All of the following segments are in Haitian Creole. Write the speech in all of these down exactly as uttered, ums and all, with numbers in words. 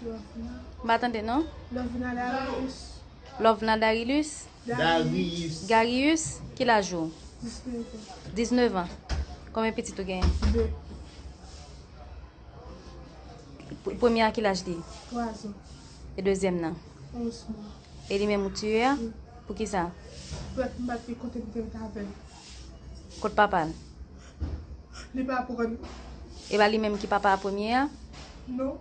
M pa tande non. Lovina Darius. Lovna Darilus. Darius. Garius, ki laj ou? Diznèf an. Diznèf an. Konbyen pitit ou genyen? De. P- Premye a ki laj li? Twa zan. E dezyèm nan? Onz mwa. E li menm ou tiye a? Wi. Poukisa? Frè m pa t gen kote m te ret avè l. Kot papa l? Li pa pran. E pa li menm ki papa a premye a? Non.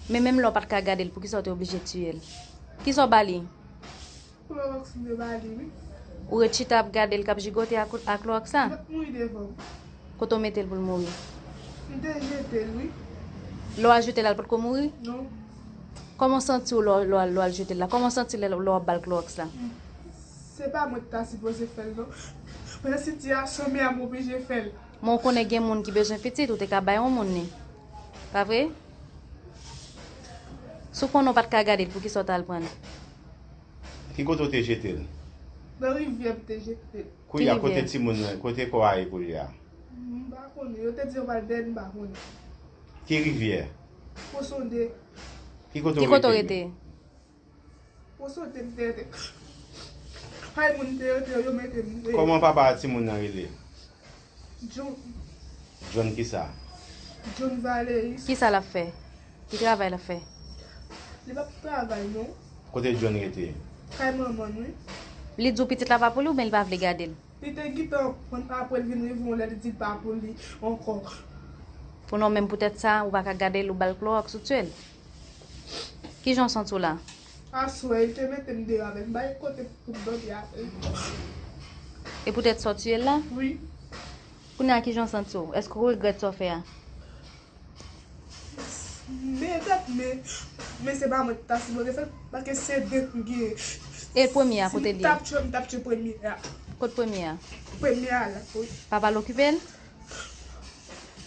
Men menm lè w pa t ka gade l, poukisa w te oblije tiye l? Kisa w ba li? Klowòks m te ba li, wi. Ou ret chita ap gade l k ap jigote ak, ak klowòks la? L ap mouri devan m. Kote w mete l pou l mouri? M te jete l, wi. Lè w al jete l, l potko mouri? Non. Kòman w santi w lè w, lè w al, lè w al jete l la? Kòman w santi lè, lè w ap ba l klowòks la? Se pa mwen ki ta sipoze fè l, non. Men sitiyasyon m an, m oblije fè l. Men w konnen gen moun ki bezwen pitit, ou te ka bay yon moun li. Pa vre? Si w konnen w pa t ka gade l, poukisa w t al pran l? Ki kote w te jete l? Nan rivyè m te jete l. Kounye a, kote timoun nan, kote kò a ye kounye a? M pa konnen. Yo te di yo pral dèyè l, m pa konnen. Ki rivyè? Pwosonde. Ki kote w rete? Pwosonde m te rete. Kay moun te rete, yo mete m. Kòman papa a timoun nan rele? John. John kisa? John Valeris. Kisa l ap fè? Ki travay l ap fè? Li p ap travay, non. Kote John rete? Kay manman l, wi. Li di w pitit la pa pou li oubyen li pa vle gade l? Li te gentan konn apre l vin rive yon lè li di l pa pou li ankò. Pou non, menm poutèt sa, ou pa ka gade l, ou ba l klowòks, ou tiye l. Kijan w santi w la? Aswè, li te mete m deyò avè l. M pa gen kote pou m dòmi avè l. E poutèt sa w tiye l la? Wi. Kounye a, kijan w santi w? Èske w regrèt sa w fè a? Men tèt, men, men se pa mwen ki ta sipoze fè l, paske se de m gen. E premye a, kote li ye? Si m t ap tchwe, m t ap tchwe premye a. Kot premye a? Premye a la, wi. Papa l okipe l?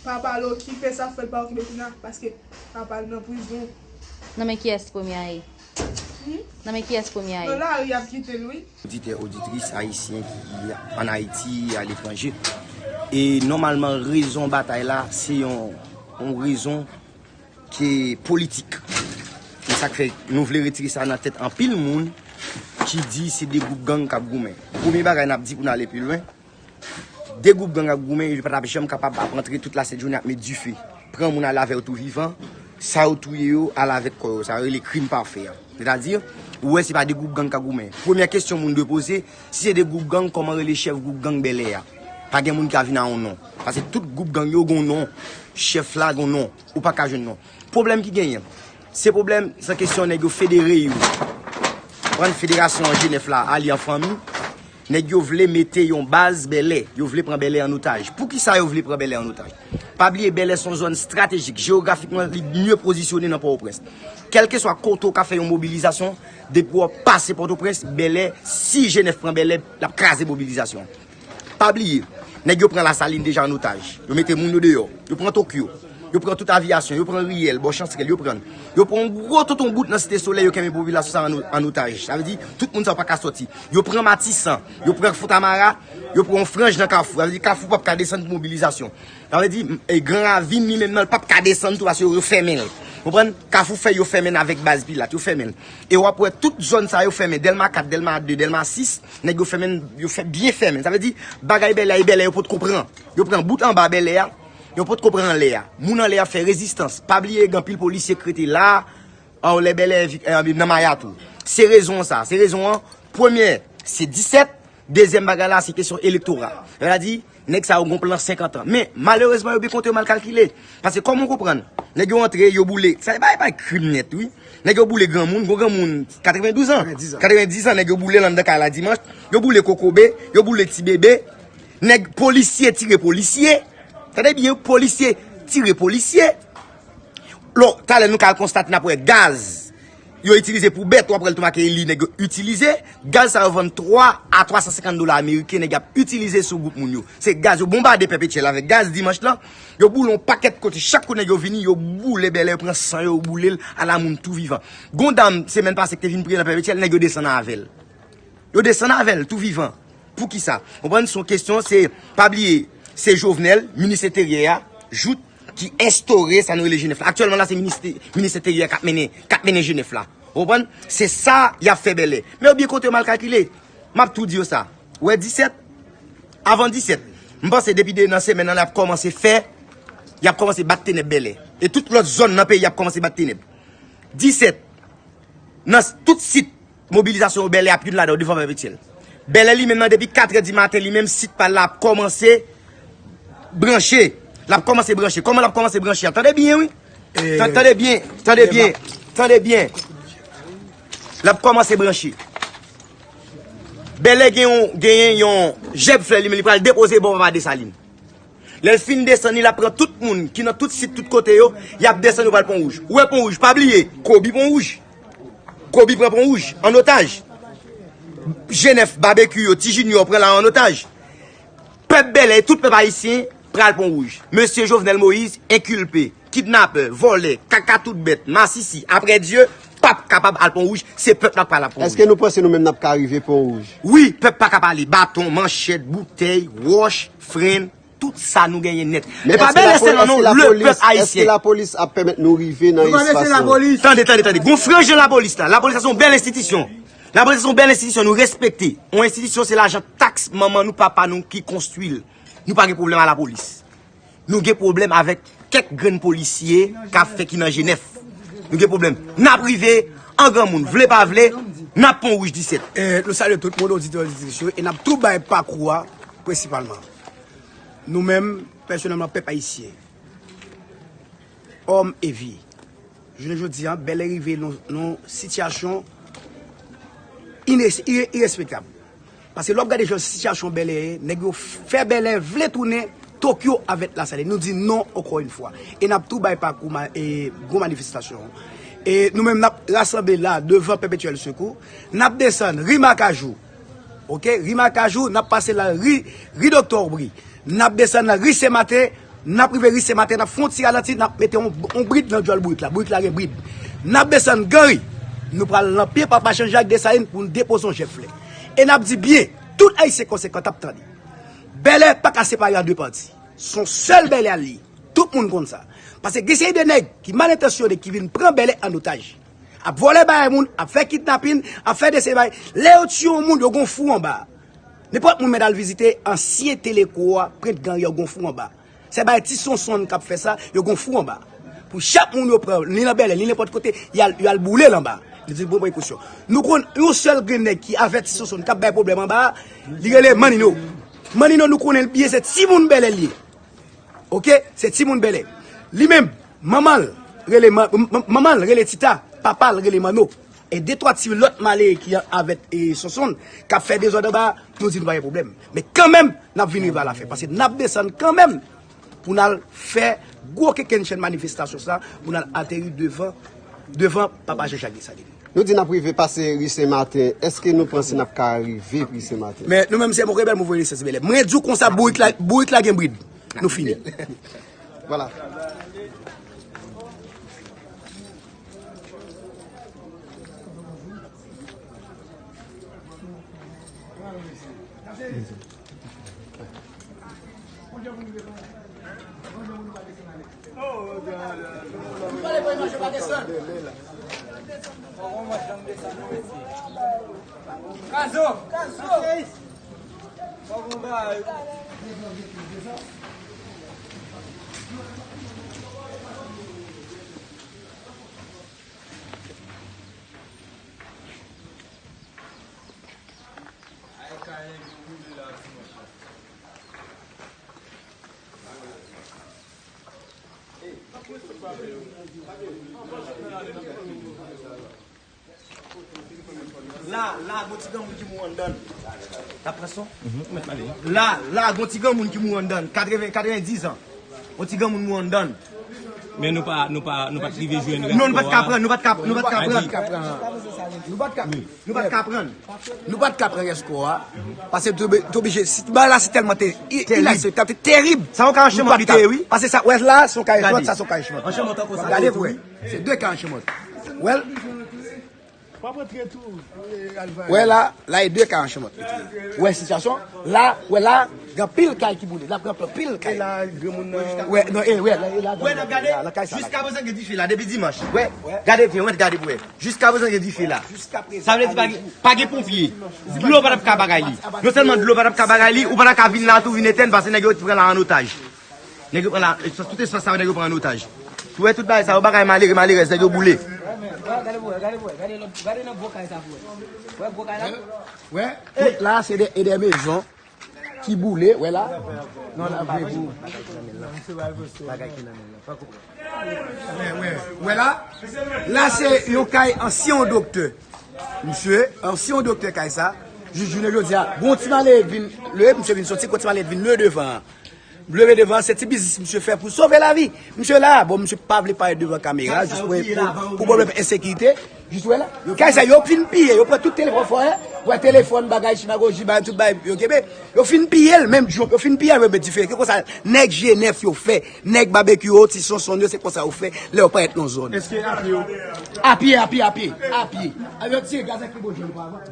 Papa l okipe, sa fè l pa okipe kounye a, paske papa l nan prizon. Nan men kiyès premye a ye? Hmm? Nan men kiyès premye a ye? Nan lari y ap kite l, wi. Oditè, oditris ayisyen ki ann Ayiti, aletranje. E nòmalman, rezon batay la, se yon, yon rezon ki politik. E sa k fè nou vle retire sa nan tèt anpil moun ki di se de gwoup gang k ap goumen. Premye bagay n ap di pou n ale pi lwen, de gwoup gang ap goumen, yo pa t ap janm kapab ap antre tout lasent jounen ap met dife. Pran moun ale avè yo tou vivan, sa yo touye yo, ale avèk kò yo. Sa yo rele krim pafè a. Sètadi, ou wè se pa de gwoup gang k ap goumen. Premyè kesyon moun dwe poze, si se de gwoup gang, kòman rele chèf gwoup gang Bèlè a? Pa gen moun ki ka vin a yon non. Paske tout gwoup gang yo gen yon non. Chèf la gen yon non. Ou pa ka jwenn non. Pwoblèm ki genyen, se pwoblèm, se kesyon nèg yo federe yo. Pran federasyon an Jenèf la, ali an fanmi. Nèg yo vle mete yon baz Bèlè. Yo vle pran Bèlè an otaj. Poukisa yo vle pran Bèlè an otaj? Pa bliye, Bèlè se yon zòn estratejik. Jewografikman, li mye pozisyone nan Pòtoprens. Kèlkeswa kote w ka fè yon mobilizasyon, depi w ap pase Pòtoprens, Bèlè, si Jenèf pran Bèlè, l ap kraze mobilizasyon. Pa bliye, nèg yo pran Lasalin deja an otaj. Yo mete moun yo deyò. Yo pran Tokyo. Yo pran tout aviyasyon. Yo pran riyèl, bò Chansrèl, yo pran. Yo pran yon gwo tonton bout nan Site Solèy, yo kenbe popilasyon sa an, an otaj. Sa vle di, tout moun sa yo pa ka sòti. Yo pran Matisan, yo pran Fontamara, yo pran yon franj nan Kafou. Sa vle di, Kafou p ap ka desann pou mobilizasyon. Sa vle di, e, Gran Ravin, li menm nan, l p ap ka desann tou, paske yo, yo fèmen l. Konprann? Kafou Fèy, yo fèmen l avèk baz Pilat, yo fèmen l. E w ap wè tout zòn sa yo fèmen, Dèlma kat, Dèlma de, Dèlma sis, nèg yo fèmen, yo fè byen fèmen. Sa vle di, bagay Bèlè a, e Bèlè yo potko pran. Yo pran bout anba Bèlè a, yo potko pran anlè a. Moun anlè a fè rezistans. Pa bliye, gen anpil polisye k rete la, anlè Bèlè, vi-, eh, nan Maya tou. Se rezon an sa. Se rezon an, premyè, se disèt, dezyèm bagay la, se kesyon elektora. Sa vle di, nèg sa yo gon plan senkant an. Men, malerezman, yo byen konte, yo mal kalkile. Paske kòman w konprann? Nèg yo antre, yo boule. Sa e pa, e pa krim nèt, wi. Nèg yo boule granmoun, gon granmoun katrevendouz an. Katrevendiz an. Katrevendiz an, nèg yo boule l anndan kay la dimanch. Yo boule kokobe, yo boule ti bebe. Nèg polisye tire polisye. Tande byen, polisye tire polisye. Lò, talè nou ka al konstate, n ap wè gaz yo itilize pou bèt, w ap wè l tou make li nèg yo itilize. Gaz sa yo vann twa a twa san senkant dola ameriken, nèg y ap itilize sou gwoup moun yo. Se gaz yo bonbade Pèpetyèl avèk gaz dimanch lan. Yo boule yon pakèt kote, chak kote nèg yo vini, yo boule Bèlè, yo pran san yo, yo boule l ala moun tou vivan. Gon dam, semèn pase, ki te vin priye nan Pèpetyèl, nèg yo desann avè l. Yo desann avè l tou vivan. Poukisa? Konprann, se yon kesyon, se, pa bliye, se Jovenel, minis enteryè a, jout, ki enstore sa nou rele G nèf la. Aktyèlman la, se minis, minis enteryè k ap mennen, k ap mennen G nèf la. Ou konprann? Se sa y ap fè bèlè. Men yo byen konte, yo mal kalkile. M ap tou di yo sa. Ou wè disèt? Avan disèt, m panse depi de nan semèn nan, y ap kòmanse fè, y ap kòmanse bat tenèb bèlè. E tout lòt zòn nan peyi ap kòmanse bat tenèb. Disèt, nan s- tout sit mobilizasyon yo, bèlè ap youn ladan yo devan Pèpetyèl. Bèlè li menm nan, depi katrè di maten, li menm sit pa l la ap kòmanse branche. L ap kòmanse branche. Kòman l ap kòmanse branche a? Tande byen, wi. Tan- Tande byen, tande byen, tande byen. L ap kòmanse branche. Bèlè gen yon, genyen yon jèb flè li menm, li pral depoze bò papa Desalin. Lè l fin desann, li l ap pran tout moun ki nan tout sit, tout kote yo, y ap desann, yo pral Pon Wouj. Ou wè Pon Wouj, pa bliye, Kobi Pon Wouj. Kobi pran Pon Wouj an otaj. G nèf, Babekyou yo, Ti Junior pran la an otaj. Pèp bèlè, tout pèp ayisyen pral Pon Wouj. Mesye Jovenel Moïse enkilpe, kidnapè, vòlè, kaka tout bèt, masisi, apre Dye, p ap kapab al Pon Wouj, se pèp la k pral al Pon Wouj. Èske nou panse nou menm n ap ka rive Pon Wouj? Wi, pèp pa ka pale, baton, manchèt, boutèy, wòch, frenn, tout sa nou genyen nèt. E pa bèlè sèlman non, le pèp ayisyen. Èske lapolis ap pèmèt nou rive nan espas lan? Tande, tande, tande. Gon franj nan lapolis la. Lapolis la se yon bèl enstitisyon. Lapolis la se yon bèl enstitisyon, nou respekte. Yon enstitisyon, se lajan taks manman nou, papa nou ki konstwi l. Nou pa gen pwoblèm a lapolis. Nou gen pwoblèm avèk kèk grenn polisye k ap fè ki nan G nèf. Nou gen pwoblèm. N ap rive an granmoun, vle pa vle, n ap Pon Wouj disèt. E, nou salye tout moun, oditè, oditris yo, e n ap tou bay pakou a prensipalman. Nou menm, pèsonèlman, pèp ayisyen, òm e vi. Jounen jodi a, bèlè rive nan yon sitiyasyon ines- ire- irespektab. Paske lè w ap gade jan sitiyasyon bèlè ye, nèg yo fè bèlè vle tounen Tokyo avèk Lasalin. Nou di non ankò yon fwa. E n ap tou bay pakou ma- e gwo manifestasyon an. E nou menm, n ap rasanble la devan Pèpetyèl Sekou. N ap desann ri Makajou. Oke, ri Makajou, n ap pase la ri, ri Doktè Obri. N ap desann nan ri Senmaten, n ap rive ri Senmaten, n ap fè yon ti ralanti, n ap mete yon, yon brid nan djòl bourik la. Bourik la gen brid. N ap desann Ganri. Nou pral nan pye Papa Janjak Desalin pou n depoze yon jèb flè. E n ap di byen, tout Ayisyen konsekan t ap tande. Bèlè pa ka separe an de pati. Se yon sèl bèlè a li ye. Tout moun konn sa. Paske gen seri de nèg ki mal entansyone ki vin pran bèlè an otaj. Ap vòlè bagay moun, ap fè kidnapin, ap fè de seri bagay. Lè yo tiye yon moun, yo gon fou anba. Nenpòt moun mèt al vizite ansyen Teleko a, Prent Ganri a, yo gon fou anba. Se bagay Ti Sonsonn k ap fè sa, yo gon fou anba. Pou chak moun yo pran, ni nan bèlè, ni nenpòt kote, y al, y al boule l anba. Li di bon prekosyon. Nou konn yon sèl grenn nèg ki avè Ti Sonsonn k ap bay pwoblèm anba a, li rele Mannino. Mannino, nou konnen l byen, se timoun bèlè l ye. Oke? Se timoun bèlè. Li menm, manman l rele, manman l rele Tita, papa l rele Manno. E de twa ti lòt malere ki avèk e Sonsonn k ap fè dezòd anba a, nou di nou pa gen pwoblèm. Men kanmenm, n ap vin rive alafen. Paske n ap desann kanmenm pou n al fè gwo kenkenn chèn manifestasyon sa, pou n al ateri devan, devan Papa Janjak Desalin. Nou di n ap rive pase ri Senmaten. Èske nou panse n ap ka rive ri Senmaten? Men nou menm se Mokrebèl, Mouvman Renesans Bèlè. Mwen di w konsa, bourik la, bourik la gen brid. Nou fini. Vwala. La, la, gon ti granmoun ki mouri anndan. N ap pran son? La, la, gon ti granmoun ki mouri anndan. Katreven, katrevendiz an. Gon ti granmoun mouri anndan. Men nou pa, nou pa, nou pa t rive jwenn rès kò a. Non, nou pa t ka pran, nou pa t ka, nou pa t ka pran. Nou pa t ka, nou pa t ka pran. Nou pa t ka pran rès kò a. Paske t obi-, t oblije, si bagay la se tèlman te i-, inakseptab, te terib. Sa yon ka anchemòt li te ye, wi. Paske sa, wè la, se yon ka anchemòt, sa se yon ka anchemòt. Gade pou wè. Se de ka anchemòt. Wè l. W ap rantre tou, eh, Alvarez. Wè la, la e de kay an chanm ant li. Wè sitiyasyon, la, wè la, gen anpil kay ki boule. La, gen anpil kay. E la, granmoun nan. Wè, non, e, wè, la, e la, wè, n ap gade, la, la, kay sa, la. Jiskaprezan gen dife la, depi dimanch. Wè, gade byen, wè, gade pou wè. Jiskaprezan gen dife la. Sa vle di pa gen, pa gen ponpye. Dlo pa t ap ka bagay li. Non sèlman dlo pa t ap ka bagay li, ou pa ta ka vin la tou, vin etèn, paske nèg yo pran la an otaj. Nèg yo pran la, tout espas sa yo, nèg yo pran an otaj. Ou wè tout bagay sa yo, bagay malere, malerèz, nèg yo boule. Gade pou wè, gade pou wè, gade lòt, gade nan gwo kay sa pou wè. Wè gwo kay la? Wè, tout la, se de, e de mezon ki boule, wè la. Non, la, vre pou. Bagay ki nan men l la, pa konprann. Wè, wè, wè la. La, se yon kay ansyen yon doktè. Misye, ansyen yon doktè kay sa. Jis jounen jodi a, bon ti malere vin, lè misye vin soti, bon ti malere vin leve devan an. Leve devan an, se ti biznis misye fè pou sove lavi. Misye la, bon, misye pa vle parèt devan kamera, jis pou, pou, pou pwoblèm ensekirite. Jis wè la. Kay sa, yo fin piye, yo pran tout telefòn fò, hein. Wè telefòn, bagay, simagoji, bagay, tout bagay, yo kenbe. Yo fin piye l, menm djòb, yo fin piye l, yo met dife. Se konsa, nèg G nèf yo fè, nèg Babekyou yo, ti Sonson yo, se konsa yo fè, lè yo parèt nan zòn. Èske a pye yo? A pye, a pye, a pye, a pye. A, yo tire gaz lakrimojèn pa avan.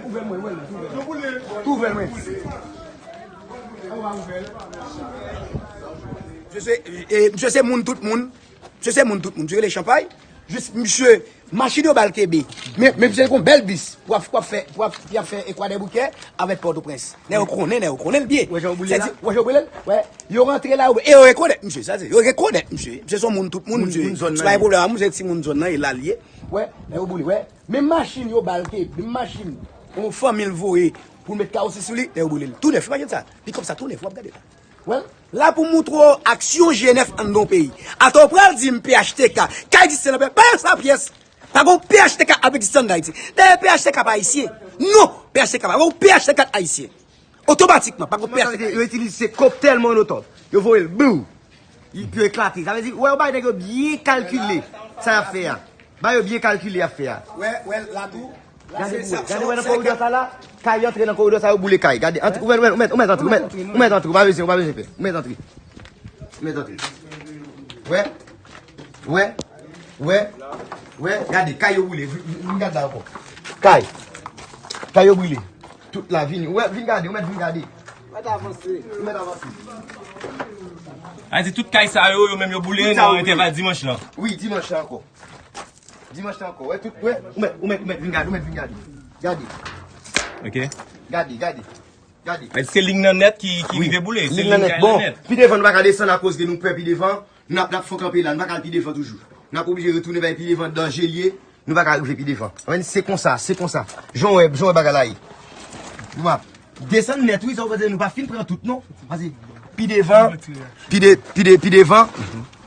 Ouvè mwen, ouvè mwen, ouvè mwen. Ouvè mwen. Misye se, e, misye se moun tout moun. Misye se moun tout moun. Misye rele Chanpay. Jis misye, machin yo ba l kenbe. Men, men misye gon bèl bis pou ap, pou ap fè, pou ap, pou ap fè Kwadèboukè avèk Pòtoprens. Nèg yo konnen, nèg yo konnen l byen. Wè jan yo boule la? Wè jan yo boule l? Wè. Yo rantre la, e yo rekonèt misye. Sa se, yo rekonèt misye. Misye se yon moun tout moun, misye. Moun zòn nan. Se pa yon pwoblèm a moun, se timoun zòn nan, e la l ye. Wè, nèg yo boule, wè. Men machin yo ba l kenbe, men machin yon fanmi l voye pou l met kawosi sou li, nèg yo boule l. Tou nèf, imajine sa. Pikòp sa tou nèf, w ap gade sa. Wè, la pou montre w aksyon G nèf anndan yon peyi. Atò w pral di m P H T K, kay di se nan peyi, pa sa pyès. Pa gon P H T K ap egziste ann Ayiti. Dayè P H T K pa ayisyen. Non, P H T K pa gon P H T K ayisyen. Otomatikman, pa gon P H T K. Yo itilize se koktèl Molotov. Yo voye l, bou! Li pyo eklate. Sa vle di, wè, yo bay nèg yo byen kalkile sa y ap fè a. Ba yo byen kalkile y ap fè a. Wè, wè, la tou. Gade pou wè, gade wè nan koridò sa la. Kay yo antre nan koridò sa, yo boule kay. Gade, antre, ou mèt, ou mèt, ou mèt antre, ou mèt, ou mèt antre, ou pa bezwen, ou pa bezwen pè. Ou mèt antre. Ou mèt antre. Wè. Wè. Wè. Wè. Gade, kay yo boule. Vin, vin, vin gade la ankò. Kay. Kay yo boule. Tout la, vini. Ou wè, vin gade, ou mèt vin gade. Ou mèt avanse. Ou mèt avanse. A di tout kay sa yo, yo menm yo boule nan entèval dimanch lan. Wi, dimanch lan ankò. Dimanch lan ankò. Wè, tout, wè, ou mèt, ou mèt, ou mèt vin gade, ou mèt vin gade. Gade. Ok. Gade, gade. Gade. Èske liy nan nèt ki, ki rive boule? Liy nan nèt. Bon, pi devan nou pa ka desann akoz ke nou pè pi devan. N ap, n ap fon kanpe la, nou pa ka al pi devan toujou. N ap oblije retounen bay pi devan, danje l ye. Nou pa ka rive pi devan. Anben, se konsa, se konsa. Jan w wè, jan w wè bagay la ye. Nou ap desann nèt, wi, sa vle di nou pa fin pran tout, non. Pase pi devan, pi de, pi de, pi devan,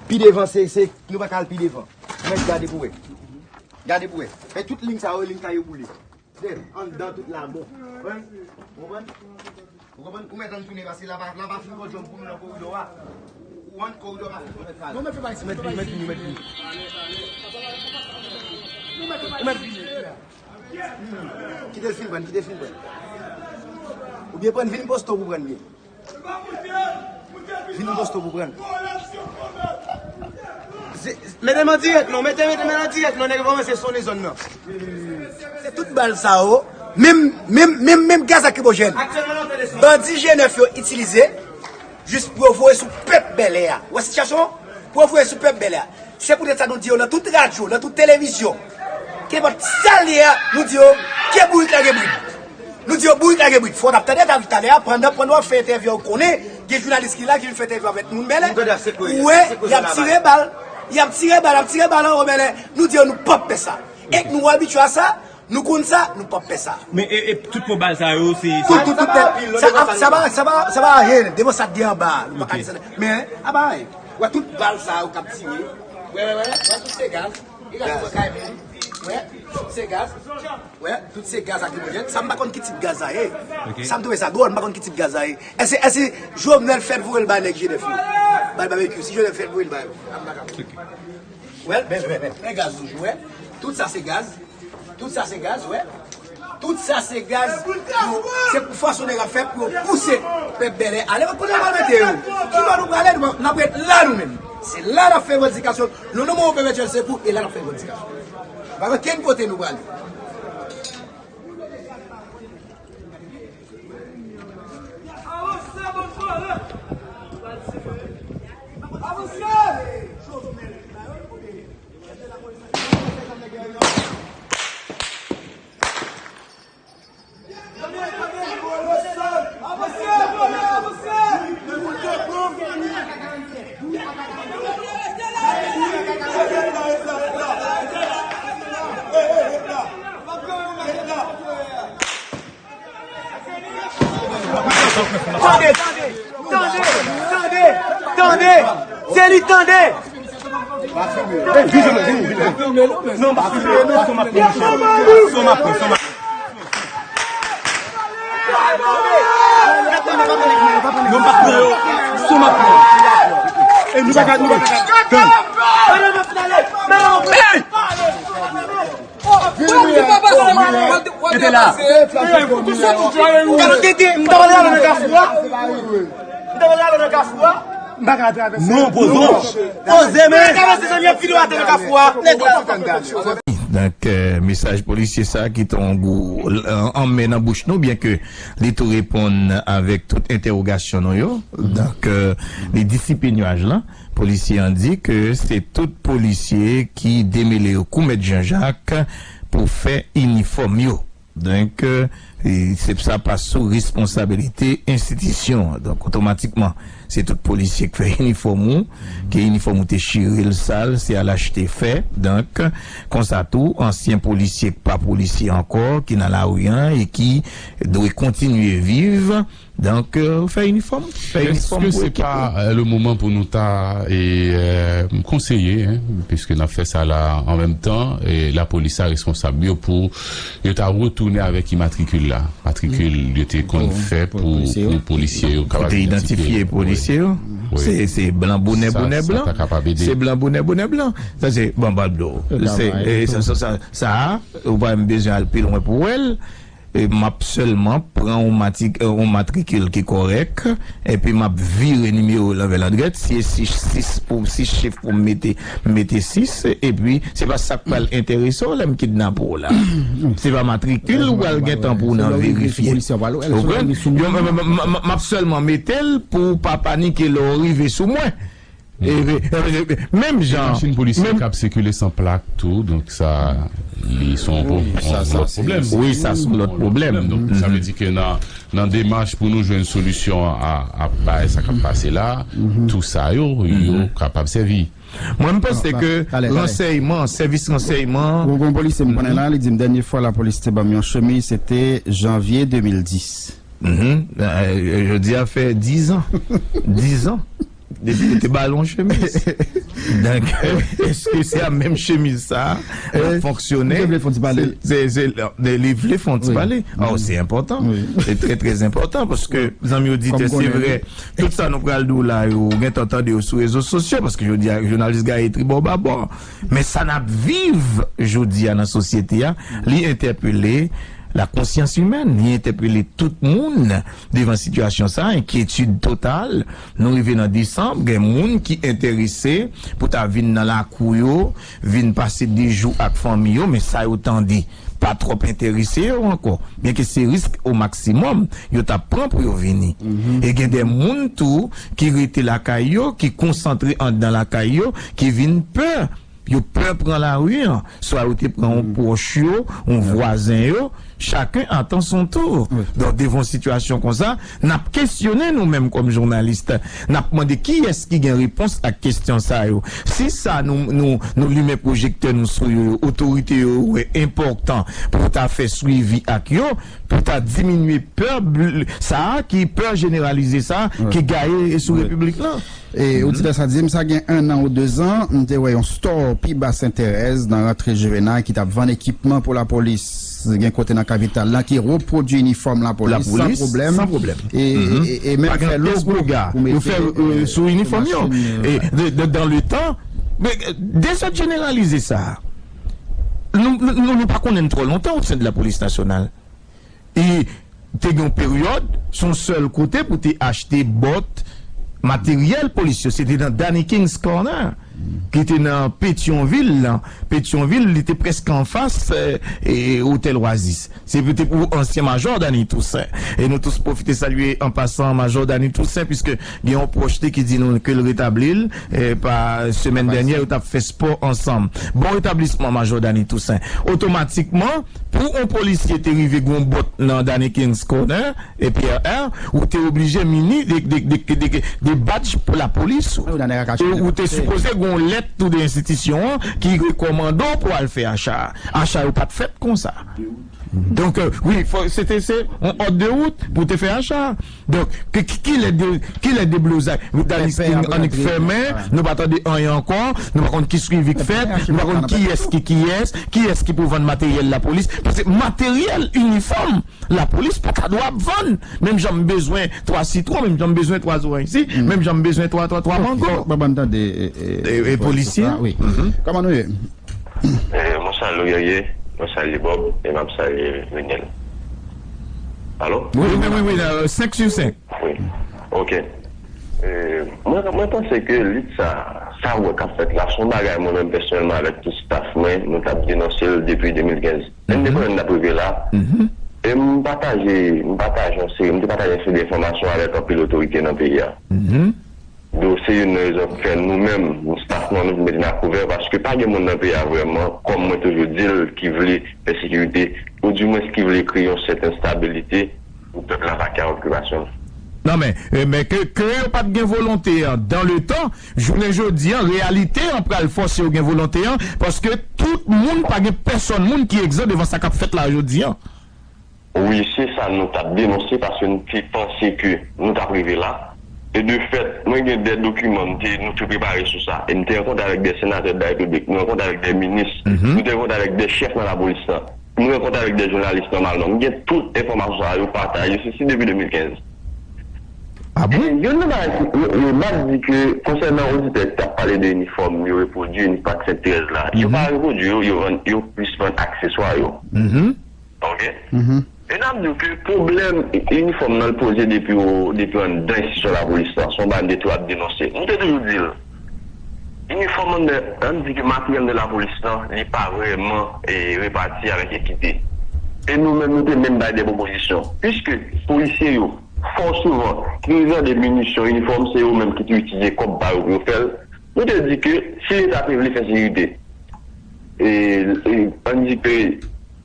pi devan, se, se, nou pa ka al pi devan. Mèt gade pou wè. Gade pou wè. Men tout liy sa yo, liy sa yo boule. Dèyè, anndan tout la bon. Konprann? Ou konprann? Ou konprann? Ou mèt ann tounen, paske la pa, la pa fin kòdjòm pou nou nan koridò a. Ou ann koridò pa fin kòdjòm. Non, mèt fè pa isi, mèt vini, mèt vini, mèt vini. Ou mèt vini. Kite l fin pran, kite l fin pran. Oubyen pran vin posto pou pran byen. Vin posto pou pran. Se, mete m an dirèk non, mete, mete m an dirèk non, nèg yo kòmanse sonnen zòn nan. Se tout bal sa yo, menm, menm, menm, menm gaz lakrimojèn. Bandi G nèf yo itilize jis pou yo voye sou pèp Bèlè a. Ou wè sitiyasyon an? Pou yo voye sou pèp Bèlè a. Se poutèt sa nou di yo nan tout radyo, nan tout televizyon, kenpòt sa l ye a, nou di yo, ke bourik la gen brid. Nou di yo bourik la gen brid. Fò w t ap tande talè a, pandan, pandan w ap fè entèvyou a, ou konnen, gen jounalis ki la, ki vin fè entèvyou avèk moun Bèlè. Ou wè, y ap tire bal. Y ap tire bal, ap tire bal anwo Bèlè. Nou di yo, nou p ap fè sa. Èk nou abitye a sa, nou konn sa, nou p ap fè sa. Men, e, e, tout mo bal sa yo, se, tout, tout, tout, sa, sa, sa pa, sa pa, sa pa anyen, devan sa k gen anba, nou pa ka desann. Men, a pa anyen. Wè, tout bal sa yo k ap tire. Wè, wè, wè, wè, tout se gaz. Gaz. Wè, tout se gaz. Wè, tout se gaz lakrimojèn. Sa m pa konn ki tip gaz sa ye. Ok. Sa m twouve sa dwòl, m pa konn ki tip gaz sa ye. Èske, èske Jovenel fèk voye l bay nèg G nèf yo? Bay Babekyou, si Jovenel fèk voye l bay yo. M pa ka. Ok. Wè, men, men, men, men gaz toujou, wè. Tout sa se gaz. Tout sa se gaz, wè. Tout sa se gaz. Yo, se pou fason nèg ap fè pou yo pouse pèp Bèlè ale. Kote yo pral mete yo? Ki bò nou prale? Nou, n ap ret la nou menm. Se la n ap fè revandikasyon. Nou nonmen yon pèpètyèl sekou, e la n ap fè revandikasyon. Pa gen kenn kote nou prale. Tande, tande, tande, tande, tande! Se li, tande! Non, pa filme, non, son m ap pran, son m ap pran, son m ap pran. Non, pa pran yo, son m ap pran. E nou pa ka, nou pa ka. Hey! Rete la. M ta pral ale nan kafou a. M ta pral ale nan kafou a. M pa ka travèse. Non, poze w. Poze men. M ta travèse zanmi ap videyo atè nan kafou a. Nèg la. Donk, euh, mesaj polisye sa ki te yon gwo, euh, anmè nan bouch nou, byen ke li tou reponn avèk tout entèwogasyon nou yo. Donk, euh, li disipe nyaj lan. Polisye an di ke se tout polisye ki demele yo kou Mèt Janjak pou fè inifòm yo. Donk, e, se sa pa sou responsabilite enstitisyon an. Donk, otomatikman, se tout polisye k fè inifòm ou, ke inifòm ou te chire l sal, se al achte fè. Donk, konsa tou, ansyen polisye k pa polisye ankò, ki nan lari an e ki dwe kontinye viv, Donk, euh, fè inifòm, fè inifòm pou ekip ou. Èske se pa, euh, le moman pou nou ta, e, euh, konseye, en, piske n ap fè sa la an menm tan, e lapolis sa responsab yo pou yo ta retounen avèk imatrikil la. Matrikil yo te konn fè pou, pou polisye yo kapab idantifye polisye yo. Se, se blan bonè, bonè blan. Se blan bonè, bonè blan. Sa se bon, bal blo. Se, e, sa, sa, sa, sa, ou pa menm bezwen al pi lwen pou wè l. E m ap sèlman pran yon mati-, yon matrikil ki kòrèk, epi m ap vire nimewo l anvè landrèt, si e sis, sis pou, sis chif pou m mete, m mete sis, epi se pa sa k pral enterese w lè m kidnape w la. Se pa matrikil ou pral gentan pou w nan verifye. Ou konprann? Yo, m, m, m, m, m ap sèlman mete l pou w pa panike lè w rive sou mwen. E, e, e, e, menm jan, machin polisye k ap sikile san plak tou, donk sa, li se yon pwo-, yon lòt pwoblèm. Wi, sa se yon lòt pwoblèm. Donk, sa vle di ke nan, nan demach pou nou jwenn solisyon a, a bagay sa k ap pase la, tou sa yo, yo kapab sèvi. Mwen, m panse ke ransèyman, sèvis ransèyman. Gon, gon polisye m konnen la, li di m dènye fwa lapolis te ban m yon chemiz, se te janvye de mil dis. Mhm. Euh, jodi a fè diz an. Diz an. Depi yo te ba l yon chemiz. Donk, èske se a menm chemiz sa a l ap fonksyone? Se, se, se, li vle fè yon ti pale. Oh, se enpòtan. Se trè, trè enpòtan paske zanmi oditè, se vre, tout sa nou pral di w la, yo gentan tande yo sou rezo sosyo paske jodi a, jounalis gaye tribò babò. Men sa n ap viv jodi a nan sosyete a, li entèpele la konsyans imèn, li entèpele tout moun devan sitiyasyon sa, enkyetid total. Nou rive nan desanm, gen moun ki enterese pou ta vin nan lakou yo, vin pase de jou ak fanmi yo, men sa yo tande pa twòp enterese yo ankò. Byenke se risk o maksimòm yo t ap pran pou yo vini. E gen de moun tou ki rete lakay yo, ki konsantre anndan lakay yo, ki vin pè. Yo pè pran lari an, swa yo te pran yon pwòch yo, yon vwazen yo, chacun attend son tour. Donk, devan yon sitiyasyon konsa, n ap kesyone nou menm kòm jounalis, n ap mande kiyès ki gen repons ak kesyon sa yo. Si sa nou, nou, nou limen pwojektè nou sou yo, yo, otorite yo wè enpòtan pou ta fè swivi ak yo, pou ta diminye pè bl-, sa a ki pè jeneralize sa a ki gaye sou repiblik lan. E oditè sa di m sa gen enn an ou dezan, m te wè yon store pi ba Sentèrèz nan rantre Juvenal ki t ap vann ekipman pou lapolis. Gen kote nan kapital la ki repwodui inifòm lapolis san pwoblèm. San pwoblèm. E, e, e menm fè logo pou mete, euh, sou inifòm yo. E de, de, dans le temps, men, euh, dezòd jeneralize sa a. Nou, nou, nou, nou pa konnen l twò lontan au sein de la police nationale. E te gen yon peryòd, se yon sèl kote pou te achte bòt, Materyèl polis yo, se te nan Danny King's Corner, ki te nan Petyonvil lan. Petyonvil, li te prèske anfas, eh, eh, Otèl Oasis. Se te pou ansyen majò Danny Toussaint. E nou tous pwofite salye an pasan majò Danny Toussaint, piske gen yon pwòch li ki di nou ke l retabli l, eh, pa semèn dènyè, yo t ap fè spò ansanm. Bon retablisman, majò Danny Toussaint. Otomatikman, pou yon polisye te rive gon bòt nan Danny King's Corner, e P R R, ou te oblije mini de, de, de, de, de, de badj pou lapolis. Ou, ou te sipoze gon lèt tou de enstitisyon an ki rekòmande w pou al fè acha a. Acha yo pa t fèt konsa. Donk, euh, wi, fò, se te, se yon òd de wout pou te fè acha a. Donk, ki, ki, ki lè de, ki lè deblozay? Danis King annik fèmen, nou pa tande anyen ankò, nou pa konn ki swivi k fèt, nou pa konn kiyès ki kiyès, kiyès ki pou vann materyèl lapolis. Paske materyèl inifòm lapolis pa ta dwe ap vann. Menm jan m bezwen twa sitwon, menm jan m bezwen twa zoranj isi, menm jan m bezwen twa, twa, twa mango. Ban m tande, e, e, e, e polisye? Wi. Kòman nou ye? Eh, mwen salye w, Guerrier, mwen salye Bob, e m ap salye Renel. Alo? Wi, wi, wi, wi, la, senk sou senk. Wi. Ok. Eh, mwen, mwen panse ke lit sa, sa w wè k ap fèt la, se yon bagay mwen menm pèsonèlman avèk tout staff mwen, nou t ap denonse l depi de mil kenz. Endepandan n ap rive la, e m pataje, m pataje yon seri, m te pataje yon seri de enfòmasyon avèk anpil otorite nan peyi a. Donk, se youn nan rezon ki fè nou menm, staff nou an, nou vin mete n a kouvè, paske pa gen moun nan peyi a vrèman, kòm mwen toujou di l, ki vle fè sekirite, oudimwens ki vle kreye yon sèten stabilite pou pèp la vaken a okipasyon l. Non, men, eh, men ke, ke yo pa t gen volonte an, dans le temps, jounen jodi an, reyalite an pral fòse yo gen volonte an, paske tout moun, pa gen pèsòn moun ki egzan devan sa k ap fèt la jodi an. Wi, se sa nou t ap denonse, paske nou te panse ke nou t ap rive la. E de fèt, mwen gen de dokiman m te, nou te prepare sou sa. E m te rankontre avèk de senatè de la Repiblik, nou rankontre avèk de minis, nou te rankontre avèk de chèf nan lapolis lan, nou rankontre avèk de jounalis nòmalman. M gen tout enfòmasyon sa a, yo pataje, se si depi de mil kenz. Ah bon? E youn nan bagay ki, yo, yo, m ap di ke konsènan oditè ki t ap pale de inifòm, yo repwodui inifòm ak sèt trèz la. Yo pa repwodui yo, yo vann, yo plis vann akseswa yo. Ok? E n ap di w ke pwoblèm inifòm nan, l poze depi o, depi anndan enstitisyon lapolis lan. Se yon bagay m te toujou ap denonse. M te toujou di l. Inifòm anndan, ann di ke materyèl de lapolis lan, li pa vrèman, e, repati avèk ekite. E nou menm, nou te menm bay de pwopozisyon. Piske polisye yo, fò souvan, ki rive de minisyon, inifòm, se yo menm ki te itilize kòb pa yo pou yo fè l. Nou te di ke si Leta te vle fè sekirite, e, e, ann di ke,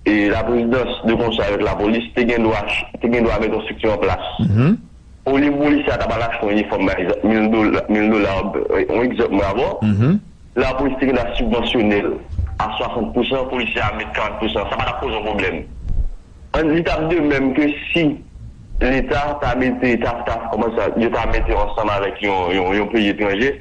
e, laprezidans de konsèy avèk lapolis te gen dwa, te gen dwa mete yon estrikti an plas. Olye polisye a ta pral achte yon inifòm, pa egzanp, mil dola, mil dola, yon egzanp mwen avè w, lapolis te gen dwa sibvansyone l a swasant pousan, polisye a met karant pousan, sa pa t ap poze yon pwoblèm. An, li t ap de menm ke si Leta ta mete, ta, ta, kòman sa, yo ta mete yo ansanm avèk yon, yon, yon peyi etranje.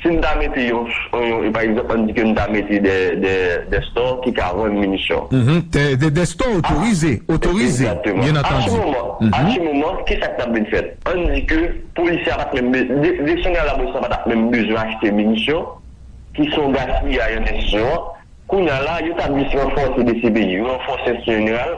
Si n ta mete yon, yon, yon, pa egzanp, ann di ke n ta mete de, de, de store ki ka vann minisyon. Mhm. De, de, de store otorize, otorize, egzakteman, byen antandi. A se moman, a se moman, ki sa k t ap vin fèt? Ann di ke polisye a pa t menm be-, de, de jeneral lapolis la pa t ap menm bezwen achte minisyon, ki se yon gaspiyaj an enstitisyon an. Kounye a la, yo t ap jis ranfòse D C P I, yo ranfòse enstitisyon jeneral.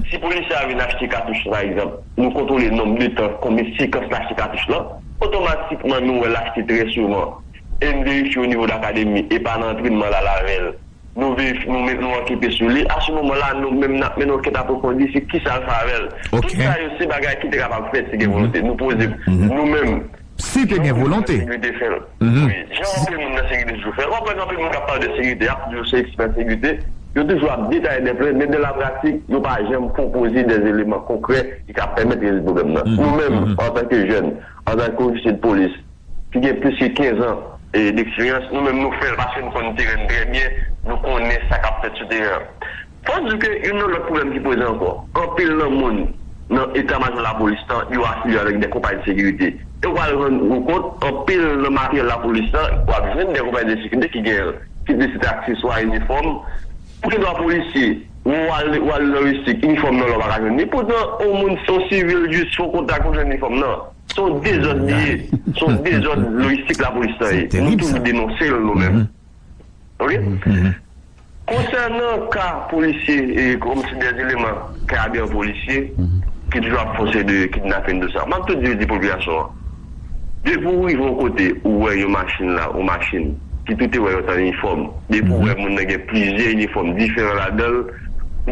Si polisye a vin achte katouch, pa egzanp, nou kontwole nonb de tan, konbyen sekans l achte katouch lan, otomatikman nou wè l achte trè souvan. E n verifye o nivo de akademi, e pa nan antrènman l al avè l. Nou verifye, nou met, nou ankete sou li. A se moman la, nou menm n ap mennen ankèt apwofondi sou kisa l fè avè l. Tout sa yo, se bagay ki te kapab fèt si gen volonte. Nou poze, nou menm, Si te gen volonte. Sekirite fè l. Wi, jan anpil moun nan sekirite toujou fè l. W ap wè gen anpil moun k ap pale de sekirite, y ap di w se ekspè sekirite. Yo toujou ap detaye de pwen, men dan la pratik, yo pa janm pwopoze de eleman konkrè ki ka pèmèt rezoud pwoblèm nan. Nou menm, antanke jèn, antanke ofisye de polis, ki gen plis ke kenz an, e, deksperyans, nou menm nou fè l paske nou konn teren n trè byen, nou konnen sa k ap fèt sou teren an. Fò n di ke youn nan lòt pwoblèm ki poze ankò, anpil nan moun nan eta majò lapolis lan, yo afilye avèk de konpayi de sekirite. E w al rann ou kont, anpil nan materyèl lapolis lan, w ap jwenn de konpayi de sekirite ki gen kit de sèten akseswa, inifòm. Ou gen dwa polisye, w al, w al nan Wisik, inifòm nan la w pa ka jwenn li. Poutan, yon moun, se yon sivil, jis fè yon kontak, ou jwenn inifòm nan. Se yon dezòd li ye. Se yon dezòd lojistik lapolis lan ye. Nou toujou denonse l nou menm. Ok? Konsènan ka polisye, e, kòm se de eleman, ka abitan polisye, ki toujou ap fòse de kidnaping, tou sa. M ap tou di, di popilasyon an. Depi w rive yon kote, ou wè yon machin la, yon machin, ki tou te wè yon tan inifòm. Depi w wè moun nan gen plizyè inifòm diferan ladan l,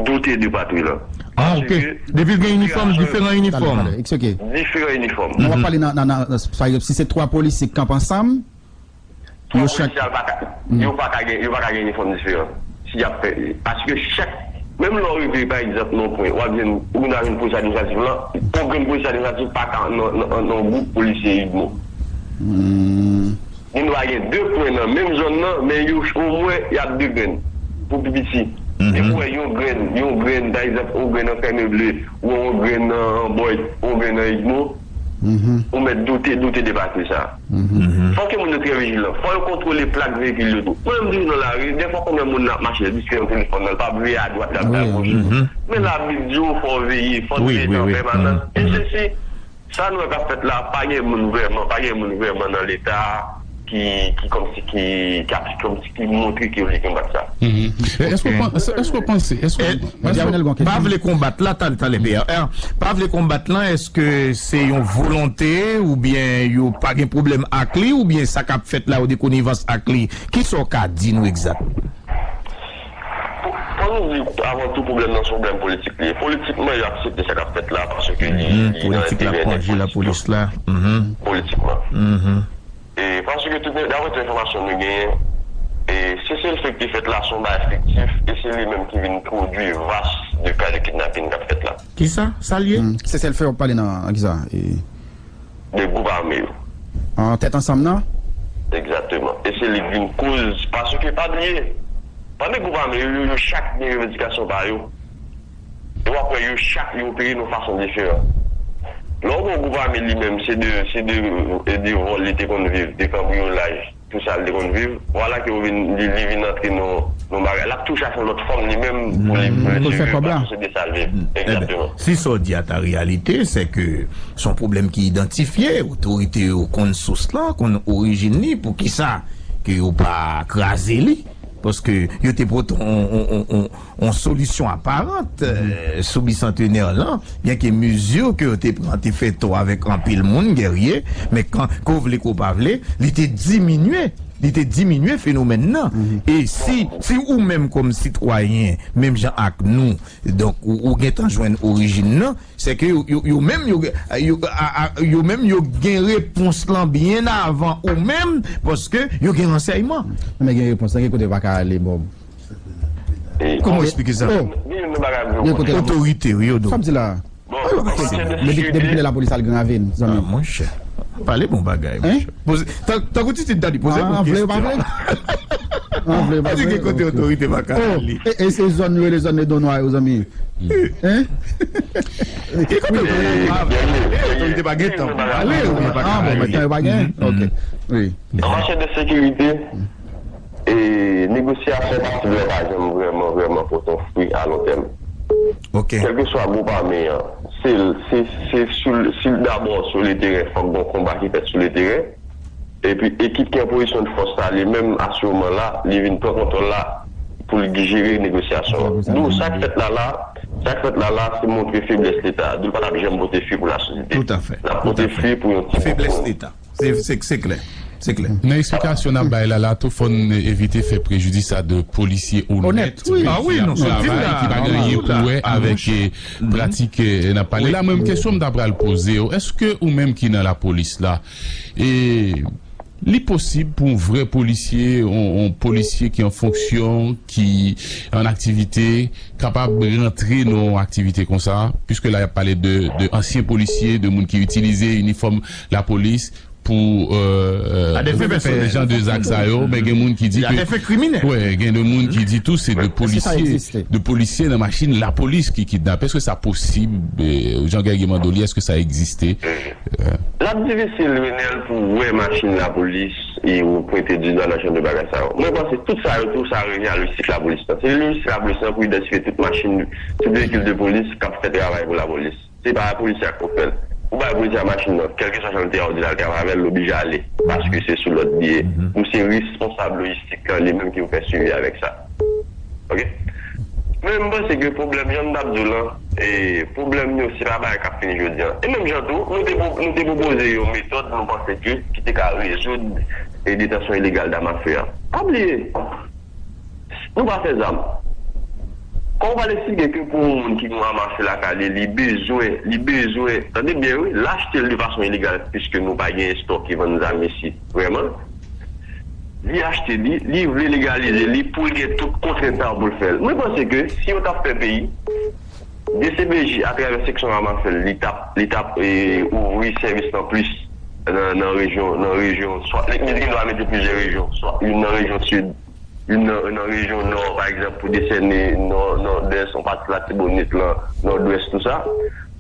doute de patwouy lan. Ah, ok. Paske Depi l gen inifòm, diferan inifòm. Talè, talè, it's ok. Diferan inifòm. Mwen w ap pale nan, nan, nan, pa egzanp, si se twa polisye k kanpe ansanm, Fò yo chak polisye a pa ka, yo pa ka gen, yo pa ka gen inifòm diferan. Si y ap fè, paske chak, menm lè w rive, pa egzanp, nan yon pwen, w ap jwenn, ou vin jwenn polis administratif lan, yon grenn polis administratif pa ka nan, nan, nan yon gwoup polisye UDMO. Moun va gen de pwen nan menm zòn nan, men yo omwen y ap de grenn pou pi piti. Depi w wè yon grenn, yon grenn, pa egzanp, yon grenn nan Fèmen Ble, ou wè yon grenn nan Bòy, yon grenn nan UDMO, ou mèt doute, doute de patwouy sa. Fò ke moun yo trè vijilan. Fò yo kontwole plak veyikil yo tou. Mwen menm toujou nan lari, dèfwa konnen moun nan ap mache, diske yon telefòn nan, l pa veye adwat, l ap veye agoch. Men Labib di w fò w veye, fò w veye an pèmanans. E sesi, sa nou wè k ap fèt la, pa gen moun vrèman, pa gen moun vrèman nan Leta ki, ki kòmsi ki, ki ap, kòmsi ki montre ke yo vle konbat sa. Èske w pan-, èske w panse, èske w, èske w pa vle konbat la, talè, talè, P R, pa vle konbat lan, èske se yon volonte oubyen yo pa gen pwoblèm ak li oubyen sa k ap fèt la yo de konivans ak li? Kisa w ka di nou egzak? Pou, pou nou di, avan tou, pwoblèm nan se yon pwoblèm politik li ye. Politikman, yo aksepte sa k ap fèt la paske li, li nan enterè nèg politik yo. Politikman. E paske tout, daprè tout enfòmasyon nou genyen, e seselfe ki te fèt la se yon bagay fiktif, e se li menm ki vin pwodui vas de ka de kidnapin k ap fèt la. Kisa? Sa l ye? Seselfe w ap pale nan, nan kisa? E de gwoup ame yo. An tèt ansanm nan? Egzakteman. E se li k vin koz, paske pa bliye, pandan gwoup ame yo, yo, yo chak gen revandikasyon pa yo. E w ap wè yo chak yo opere nan yon fason diferan. Lè w gen yon gwoup ame li menm, se de, se de, e de vòl li te konn viv, de kanbriyolaj, tout sa li te konn viv. Vwala ke yo vin, li, li vin antre nan, nan bagay. L ap touche ak yon lòt fòm li menm pou li, pou li siviv, paske se de sa l viv. Egzakteman. Si sa w di a ta reyalite, se ke se yon pwoblèm ki idantifye, otorite yo konn sous lan, konn orijin li, poukisa ke yo pa kraze li? Paske yo te pote yon, yon, yon, yon, yon solisyon aparan, e, sou bisantenè lan, byenke mezi ke yo te pran te fè tò avèk anpil moun, Guerrier, men kan, ke w vle ke w pa vle, li te diminye, li te diminye fenomèn nan. E si, si ou menm kòm sitwayen, menm jan ak nou, donk, ou, ou gentan jwenn orijin nan, se ke yo, yo, yo menm, yo, yo, a, a, yo menm, yo gen repons lan byen avan ou menm, paske yo gen ransèyman. Men gen repons lan, gen kote yo pa ka ale, Bob. Kòman w eksplike sa? Gen youn nan bagay yo konnen. Otorite, wi, yo do. Sa m di la. Bon, an matyè de sekirite. Depi kilè lapolis al Gran Ravin, zanmi? Ah, monchè. Pale bon bagay, monchè. Poze, tan, tankou Titid ta di, poze bon kesyon. An vle, pa vle? An vle, pa vle? Di gen kote otorite pa ka ale. E, e se zòn yo rele zòn Ledon Nwa yo, zanmi. Hein? Ki kote otorite pa vle? Otorite pa gen tan pou pale, oubyen pa ka ale. Ah, bon, men tan yo pa gen? Ok. Wi. An matyè de sekirite, e negosyasyon pasib la pa janm vrèman, vrèman pote yon fwi a lon tèm. Ok. Kèlkeswa gwoup ame an, se, se, se sou, si dabò sou le teren, fòk gon konba ki fèt sou le teren. Epi ekip ki an pozisyon de fòs la, li menm, a se moman la, li vin pran kontwòl la pou l jere negosyasyon an. Donk, sa k fèt la la, sa k fèt la la, se montre feblès Leta. Donk, l pa t ap janm pote fwi pou lasosyete. L ap pote fwi pou yon ti gwoup moun. Feblès Leta. Se, se, se klè. Se klè. Nan eksplikasyon n ap bay la, la tou, fò n evite fè prejidis a de polisye onèt, wi, ki ap travay, ki pa gen anyen pou wè avèk, e, pratik, e, n ap pale. La, menm kesyon m ta pral poze w, èske ou menm ki nan lapolis la, e, li posib pou yon vrè polisye, yon, yon polisye ki an fonksyon, ki an aktivite, kapab rantre nan yon aktivite konsa, piske la y ap pale de, de ansyen polisye, de moun ki itilize inifòm lapolis pou, euh, fè jan de zak sa yo, men gen moun ki di ke, wè, gen de moun ki di tou se de polisye, de polisye nan machin lapolis ki kidnape. Èske sa posib? Eh, Jean Guerrier mande w li, èske sa egziste? L ap difisil, Renel, pou w wè machin lapolis e ou pwente di dwa nan jan de bagay sa yo. Mwen panse tout sa yo tou, sa revyen a lojistik lapolis lan. Se lojistik lapolis lan pou idantifye tout machin, tout veyikil de polis k ap fè travay pou lapolis. Se pa polisye a k pou fè l. Ou bay polisye a machin nan, kèlkeswa jan l te a, ou di l al travay avè l, l oblije ale, paske se sou lòd li ye. Misye responsab lojistik lan, li menm ki pou fè swivi avèk sa. Ok? Men m panse ke pwoblèm, jan m t ap di w lan, e, pwoblèm yo, se pa bagay k ap fini jodi a. E menm jan tou, nou te, pwo- nou te pwopoze yon metòd, nou panse ke, ki te ka rezoud e detansyon ilegal dam afe a. Pa bliye, nou pa fè zam. Kòman w pral eksplike ke pou yon moun ki gen yon zam afe lakay li, li bezwen, li bezwen, tande byen wi, l achte l de fason ilegal, piske nou pa gen estò ki vann zam isit, vrèman. Li achte li, li vle legalize li pou l gen tout kontrent sa yo pou l fè l. Mwen panse ke si yo t ap fè peyi, D C P J atravè seksyon zam afe l, li t ap, li t ap e, ouvri sèvis lan plis nan, nan rejyon, nan rejyon, swa, li, li gen dwa mete plizyè rejyon, swa youn nan rejyon sid, youn nan, nan rejyon nò, pa egzanp, pou desène nò, nòdès, yon pati Latibonit lan, nòdwès, tou sa.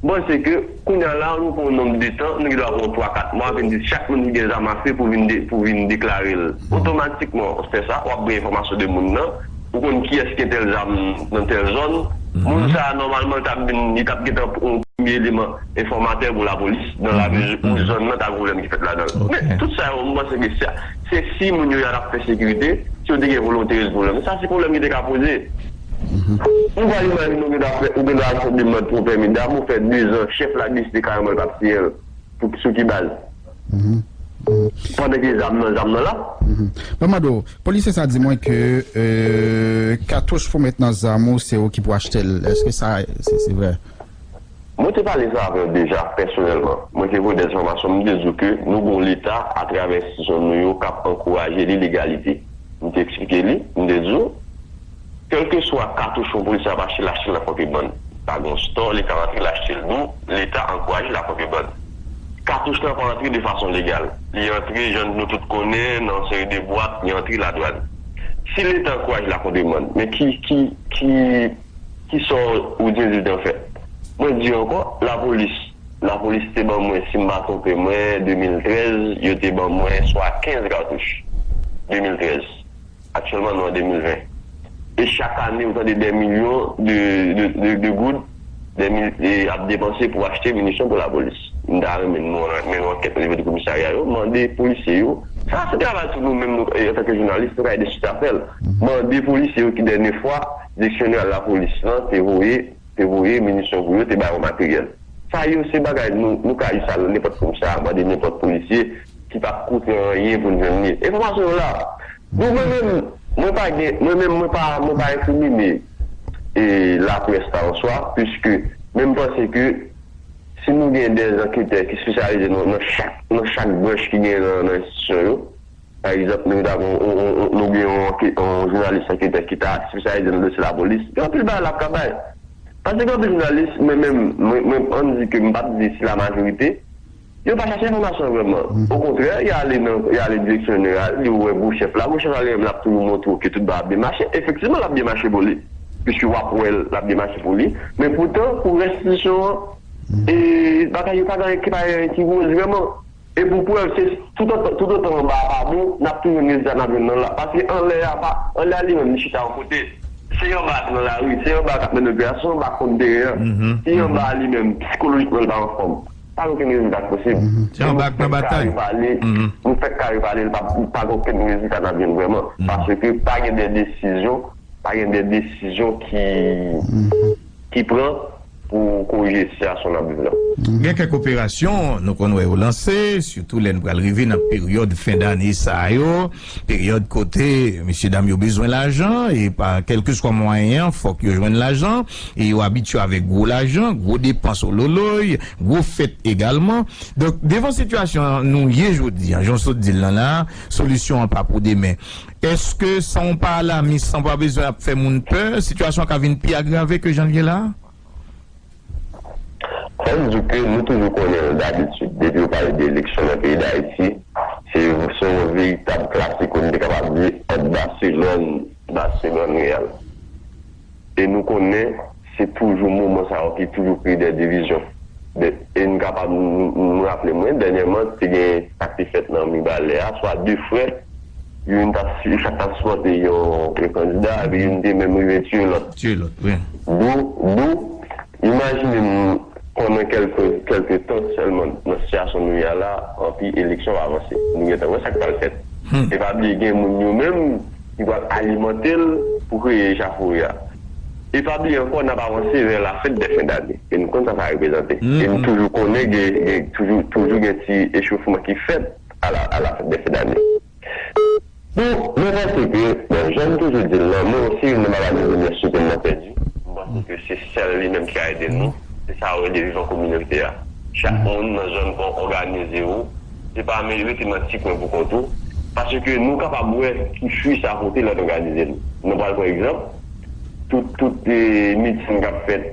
Bon, se ke, kounye a la, nou pran yon nonb de tan, nou gen dwa pran twa, kat mwa, vin di chak moun ki gen zam afe pou vin, de, pou vin deklare l. Otomatikman, w fè sa, w ap gen enfòmasyon de moun nan, ou konn kiyès ki gen tèl zam nan tèl zòn. Moun sa a, nòmalman, l t ap vin, li t ap gentan yon premye eleman enfòmatè pou lapolis, nan lamezi ou zòn nan ta gen pwoblèm ki fèt ladan l. Men, tout sa yo, m panse ke se, se si moun yo y al ap fè sekirite, si yo te gen volonte rezoud pwoblèm. Sa se pwoblèm ki te ka poze. Ou va imajine ou gen dwa fè, ou gen dwa al fè demann pou yon pèmi dam, ou fè dezan, chèf la deside kareman l p ap siyen l. Pou, sou ki baz? Pandan ke zam nan, zam nan la. Ban m mande w, polisye sa di mwen ke euh, katouch pou met nan zam ou, se ou ki pou achte l. Èske sa, se, se vre? Mwen te pale sa avè w deja, pèsonèlman. Mwen te voye de enfòmasyon, m te di w ke nou gen yon Leta, atravè enstitisyon nou yo, k ap ankouraje li legalite. M te eksplike li, m te di w, kèlkeswa katouch yon polisye ap achte, l achte l nan kontrebann. Pa gen yon stò, li ka rantre, l achte l. Nou, Leta ankouraje la kontrebann. Katouch lan pa rantre de fason legal. Li antre, jan nou tout konnen, nan yon seri de bwat, li antre ladwann. Si Leta ankouraje la kontrebann, men ki, ki, ki, ki sò ou di di an fèt? Mwen di ankò, lapolis, lapolis te ban mwen, si m pa twonpe mwen, de mil trèz, yo te ban mwen swa kenz katouch. De mil trèz. Aktyèlman, nou an de mil ven. E chak ane, ou tande dè milyon de, de, de, de goud, dè mil, e ap depanse pou achte minisyon pou lapolis. M ta renmen nou mennen yon ankèt onivo de komisarya yo, mande polisye yo. Sa, se travay tou nou menm, nou, e, antanke jounalis, nou ka ede sou sa fè l. Mande polisye yo ki dènye fwa, direksyon jeneral lapolis lan te voye, te voye minisyon pou yo, te ba yo materyèl. Sa yo, se bagay nou, nou ka jis al nenpòt komisarya, mande nenpòt polisye ki p ap koute anyen pou n jwenn li. Enfòmasyon yo la. Donk, mwen menm, mwen pa gen, mwen menm, mwen pa, mwen pa enkrimine e laprès la an swa, piske mwen m panse ke si nou gen de anketè ki espesyalize nan, nan chak, nan chak branch ki gen nan, nan enstitisyon yo, pa egzanp, nou ta gen yon, yon, yon, nou gen yon anke-, yon jounalis anketè ki ta espesyalize nan dosye lapolis, gen anpil bagay l ap ka bay. Paske gen anpil jounalis, mwen menm, mwen, mwen, ann di ke m p ap di se la majorite, yo pa chache enfòmasyon vrèman. Okontrè, y ale nan, y ale direksyon jeneral, yo wè gwo chèf la, gwo chèf la li menm l ap toujou montre w ke tout bagay ap byen mache. Efektivman, l ap byen mache pou li, piske w ap wè l ap byen mache pou li. Men poutan, pou rès enstitisyon an, e bagay yo pa gen anyen ki pa gen anyen ki woz vrèman. E pou prèv, se toutotan, toutotan anba a pa bon, n ap toujou jwenn rezilta n ap jwenn nan la. Paske anlè a pa, anlè a li menm li chita yon kote. Se anba a ki nan lari, se anba a k ap mennen opeyasyon, anba kont teren an. Se anba a li menm, sikolojikman li pa anfòm. Pa gen okenn rezilta k posib. Se anba a k nan batay. Nou fèk kare pale, nou fèk kare pale, li pa, pa gen okenn rezilta n ap jwenn vrèman. Paske pa gen de desizyon, pa gen de desizyon ki, ki pran pou korije sitiyasyon n ap viv la. Gen kèk operasyon nou konn wè yo lanse, sitou lè n pral rive nan peryòd fen dane sa yo, peryòd kote mesyedam yo bezwen lajan, e pa kèlkeswa mwayen an, fòk yo jwenn lajan, e yo abitye avèk gwo lajan, gwo depans ololoy, gwo fèt egalman. Donk, devan sitiyasyon nou ye jodi a, jan w sot di l lan la, solisyon an pa pou demen. Èske san w pa alamis, san w pa bezwen ap fè moun pè, sitiyasyon an ka vin pi agrave ke jan l ye la a? Sa vle di ke nou toujou konnen l dabitid, depi yo pale de eleksyon nan peyi Dayiti, se, se yon veritab klasiko, nou te kapab di, ant Baselòn, Baselòn Reyal. E nou konnen se toujou moman sa yo ki toujou kreye de divizyon. De, e n kapab, m, m, m raple mwen, dènyèman, te gen sa k te fèt nan Mibalè a, swa de frè, youn t ap, yo chak t ap sipòte yon, yon kandida, epi youn te menm rive tiye lòt. Tiye lòt, wi. Dou, dou, imajine m, pandan kèlke, kèlke tan sèlman, nan sitiyasyon nou ye a la, anpi eleksyon pa avanse. Nou gentan wè sa k pral fèt. E pa bliye, gen moun yo menm ki pral alimante l pou kreye echafori a. E pa bliye ankò, n ap avanse vè lafèt dè fen dane. E nou konn sa sa reprezante. E nou toujou konnen gen, gen toujou, toujou gen ti echofman ki fèt a la, a lafèt dè fen dane. Bon, mwen panse ke, bon, jan m toujou di l lan, mwen se youn nan bagay nou vin site m nan pèdi. Mwen panse ke se sèl li menm ki ka ede nou. Se sa yo rele vivan kominote a. Chak moun nan zòn pa w òganize w. Se pa men rete nan ti kwen pou kont ou. Paske nou kapab wè ki fwi sa pote lè n òganize nou. Nou pral pran egzanp. Tout, tout eh, miting k ap fèt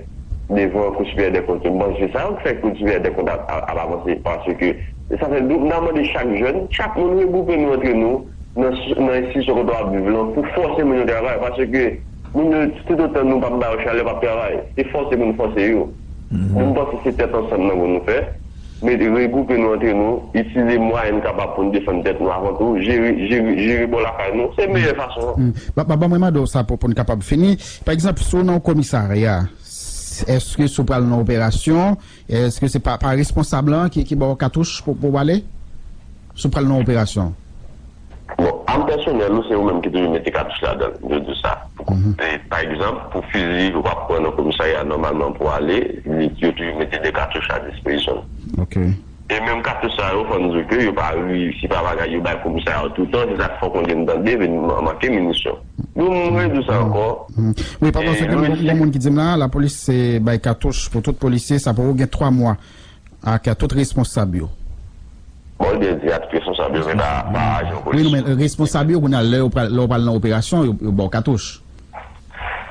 devan Kou Siperyè dè Kont yo. Bon, se sa k fè Kou Siperyè dè Kont ap, ap, ap avanse. Paske, e sa fè, nou, n a mande chak jèn, chak moun regwoupe nou antre nou nan, nan enstitisyon kote w ap viv lan pou fòse moun yo travay. Paske, moun yo, toutotan nou p ap ba yo chalè, yo p ap travay. Se fòse pou nou fòse yo. Donk, m panse se tèt ansanm nan pou nou fè. Men regwoupe nou antre nou, itilize mwayen n kapab pou n defann tèt nou avan tou, jere, jere, jere bò lakay nou, se meyè fason an. Ba, ba, ba mwen mande w sa pou, pou n kapab fini. Pa egzanp, si w nan yon komisarya, s-, èske si w pral nan operasyon, èske se pa, pa responsab lan ki, ki ba w katouch pou, pou w ale? Si w pral nan operasyon. Bon, am pèsonèl ou, se ou menm ki toujou mete katouch ladan l, yo di w sa. E, pa egzanp, pou fizi, ou p ap pran nan komisarya nòmalman pou ale, li, yo toujou mete de katouch a dispozisyon. Ok. E menm katouch sa yo, fò n di w ke yo pa reyisi pa bagay yo bay komisarya yo toutan, se sa k fè w konn gen tande, men man-, manke minisyon. Yo, mwen di w sa ankò. Wi, pa panse ke gen, gen moun ki di m la, lapolis se bay katouch pou tout polisye, sa poko gen twa mwa. Ak tout responsab yo. Bon, li byen di ak tout responsab yo, men pa, pa ajan polis. Wi, non, men responsab yo, kounye a, lè yo pral, lè yo pral nan operasyon, yo, yo ba w katouch.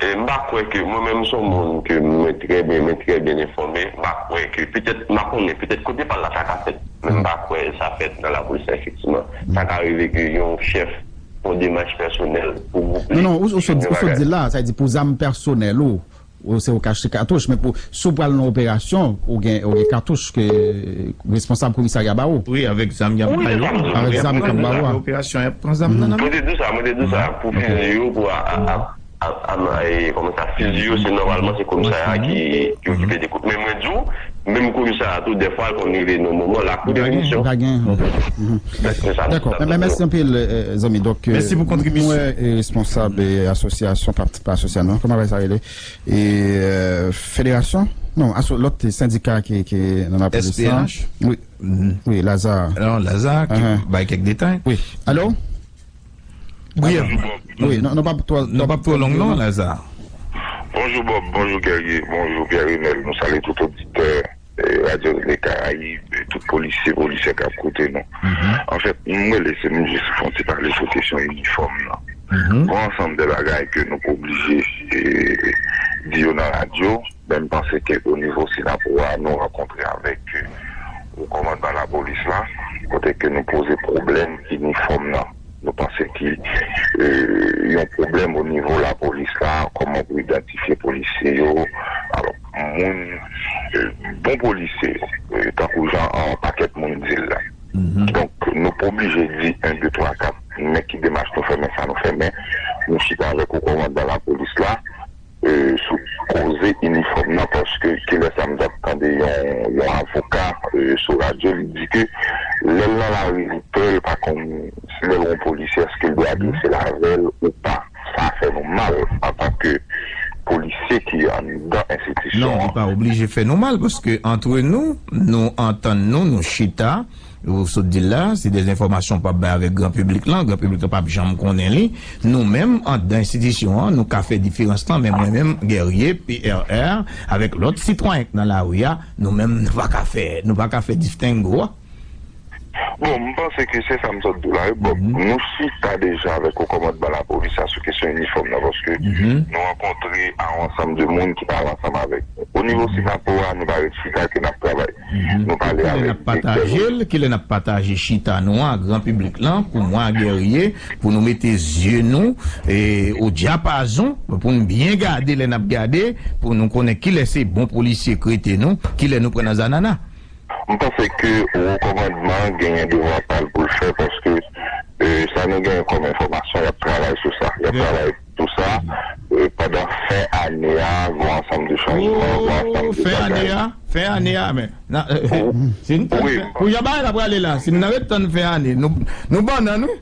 E m pa kwè ke, mwen menm, se yon moun ke mwen trè byen, mwen trè byen enfòme, m pa kwè ke, petèt, m pa konnen, petèt kote pa l la, sa ka fèt. Men m pa kwè sa fèt nan lapolis la, efektivman. Sa ka rive ke yon chèf fè yon demach pèsonèl pou gwoup li. Non, non, ou, ou sot, ou sot di l la, sa vle di pou zam pèsonèl ou. Ou se ou k achte katouch, men pou, si w pral nan operasyon, ou gen, ou gen katouch ke responsab komisarya ba ou. Wi, avèk zam y ap ba yo. Avèk zam y ap ba ou a. Operasyon, y ap pran zam nan nan men. Mwen te di w sa, mwen te di w sa, pou fizi yo, pou a, a, a, a, a, e, kòman sa, fizi yo, se nòmalman se komisarya ki, ki okipe de kout. Men mwen di w, menm komisarya tou, dèfwa, l konn rive nan moman, lakou de minisyon. Pa gen, pa gen. Dakò. Men, men mèsi anpil, eh, zanmi. Donk, eh, mwen, eh, responsab, eh, asosyasyon, pa, pa asosyasyon, non, kòman bagay sa rele? E, euh, federasyon? Non, aso, lòt sendika ki, ki nan lapolis lan. S P N H? Wi. Wi, Lazare. Non, Lazare, ki bay kèk detay. Wi. Alo? Briyèvman. Wi, non, non, pa twò, non, pa twò long, non, Lazare. Bonjou, Bob. Bonjou, Guerrier. Bonjou, Pierre Renel. Nou salye tout oditè, eh, Radio des Caraïbes, eh, tout polisye, polisyè k ap koute nou. Anfèt, m rele, se m jis fè yon ti pale sou kesyon inifòm nan. Gon ansanm de bagay ke nou pa oblije, eh, di yo nan radyo, men m panse ke o nivo Sinapo a, nou rankontre avèk, eh, o kòmandman lapolis la, kote ke nou poze pwoblèm inifòm nan. Nou panse ki, eh, yon pwoblèm o nivo lapolis la, kòman pou idantifye polisye yo. Alò, moun, eh, bon polisye yo, eh, tankou jan an pakèt moun di l la. Donk, nou pa oblije di en, de, twa, kat, men ki demach nou fè, men sa nou fè, men nou chita avèk o kòmandman lapolis la, eh, sou koze inifòm nan, paske kilès sa m t ap tande yon, yon avoka, eh, sou radyo, li di ke lè l nan lari, li pè, li pa konn si lè l wè yon polisye, èske l dwe adrese l avè l ou pa. Sa fè nou mal antanke polisye ki anndan enstitisyon an. Non, li pa oblije fè nou mal, paske antre nou, nou antann nou, nou chita, ou sot di l la, se de enfòmasyon w p ap bay avèk gran piblik lan, gran piblik lan p ap janm konnen li. Nou menm, anndan enstitisyon an, nou ka fè diferans lan, men mwen menm, Guerrier, P R R, avèk lòt sitwayen k nan lari a, nou menm, nou pa ka fè, nou pa ka fè distengo a. Bon, m panse ke se sa m sot di w la, wi, Bob. Nou chita deja avèk o kòmandman lapolis la sou kesyon inifòm nan, paske nou rankontre a yon ansanm de moun ki pale ansanm avèk nou. O nivo Sinapo a, nou pa ret chita ke n ap travay. Nou pale avèk direktè yo. Kilè n ap pataje l, kilè n ap pataje chita nou an ak gran piblik lan, pou mwen ak Guerrier, pou nou mete zye nou, e, o dyapazon, pou n byen gade lè n ap gade, pou nou konnen kilè se bon polisye k rete nou, kilè nou pran nan zanana. M panse ke o kòmandman genyen devwa pa l pou l fè, paske, eh, sa nou genyen kòm enfòmasyon, y ap travay sou sa. Y ap travay sou sa, eh, pandan fen ane a, gon ansanm de chanjman, gon ansanm de bagay. Fen ane a, fen ane a, men, si n tann fen, pou jan bagay la prale la, si n ret tann fen ane, nou, nou bannann, wi.